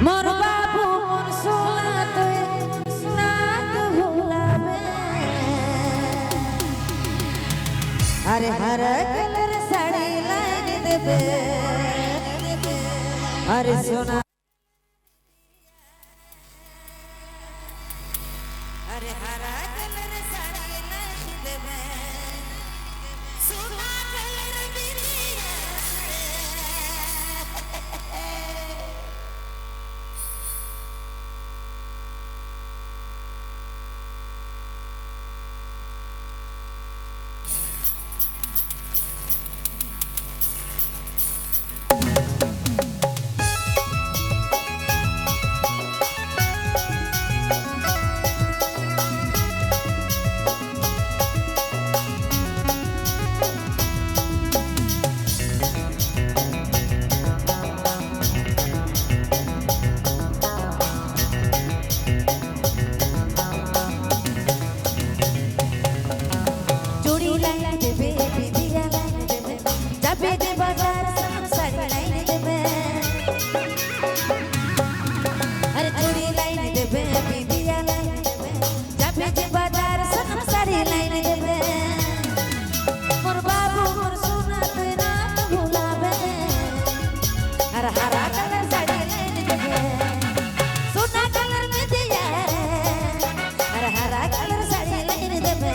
मोर बाबू मोर सोना तुई नाक भुलावे। अरे हर कलर साड़ी लाइन देबे, अरे सोना, अरे हरा कलर साड़ी लाइन देबे, सोना कलर बिंदिया। चूड़ी लाइन देबे, बिंदिया लाइन देबे, जाबे जे बाजार सनम साड़ी लाइन देबे। अरे चूड़ी लाइन देबे, बिंदिया लाइन देबे, जाबे जे बाजार सनम साड़ी लाइन देबे। मोर बाबू मोर सोना तुई नाक भुलावे, अरे हरा कलर साड़ी लाइन देबे, सोना कलर बिंदिया, अरे हरा कलर साड़ी लाइन देबे,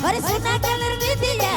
अरे सोना कलर बिंदिया।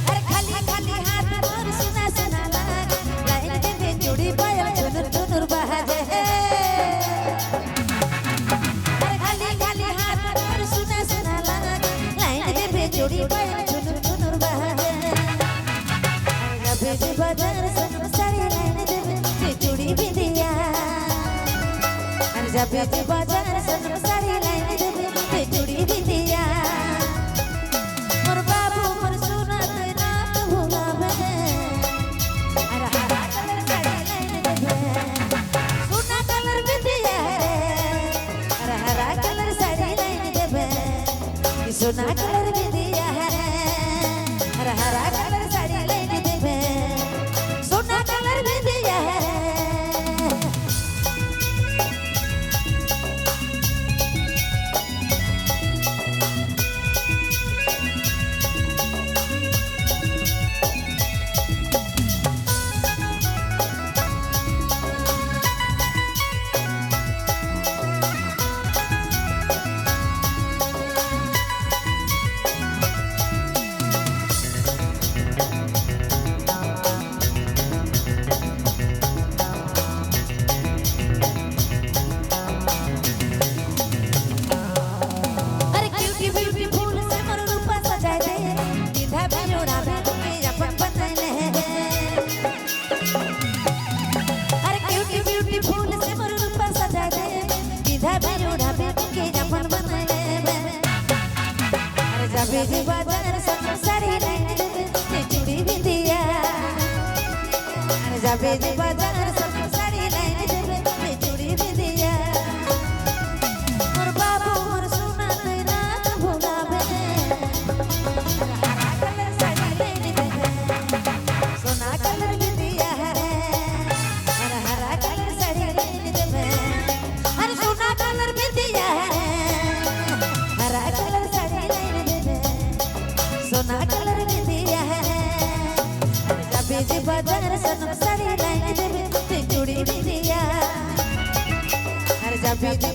अरे खाली खाली हाथ मोर सुना सुना लागे, लाइन देबे चूड़ी पायल चुनुर चुनुर बाजे। अरे खाली खाली हाथ मोर सुना सुना लागे, लाइन देबे चूड़ी पायल चुनुर चुनुर बाजे। अरे जाबे जे बाजार सनम साड़ी लाइन देबे, ते चूड़ी बिंदिया। अरे जाबे जे बाजार सनम साड़ी लाइन देबे, ते चूड़ी बिंदिया। मोर बाबू मोर सोना तुई नाक भुलावे, अरे हरा कलर साड़ी लाइन देबे, सोना कलर बिंदिया रे, अरे हरा कलर साड़ी लाइन देबे, सोना कलर बिंदिया रे, अरे हरा कलर साड़ी लाइन देबे, सोना कलर बिंदिया रे। अरे क्यूटी ब्यूटीफुल से मोर रूपा सजाए दे, सीधा बिजोड़ा में के अपन बनाए ले। अरे क्यूटी ब्यूटीफुल से मोर रूपा सजाए दे, सीधा बिजोड़ा में के अपन बनाए ले। अरे जाबे जे बाजार सनम साड़ी लाइन देबे, ते चूड़ी बिंदिया। अरे जाबे जे बाजार सनम साड़ी लाइन देबे, ते चूड़ी बिंदिया। मोर बाबू मोर सोना तुई नाक भुलावे, हरा कलर साड़ी लाइन देबे, सोना कलर बिंदिया रे, अरे हरा कलर साड़ी लाइन देबे, अरे सोना कलर बिंदिया रे, हरा कलर साड़ी लाइन देबे, सोना कलर बिंदिया रे। जाबे जे बाजार सनम साड़ी लाइन देबे, ते चूड़ी बिंदिया। अरे जाबे जे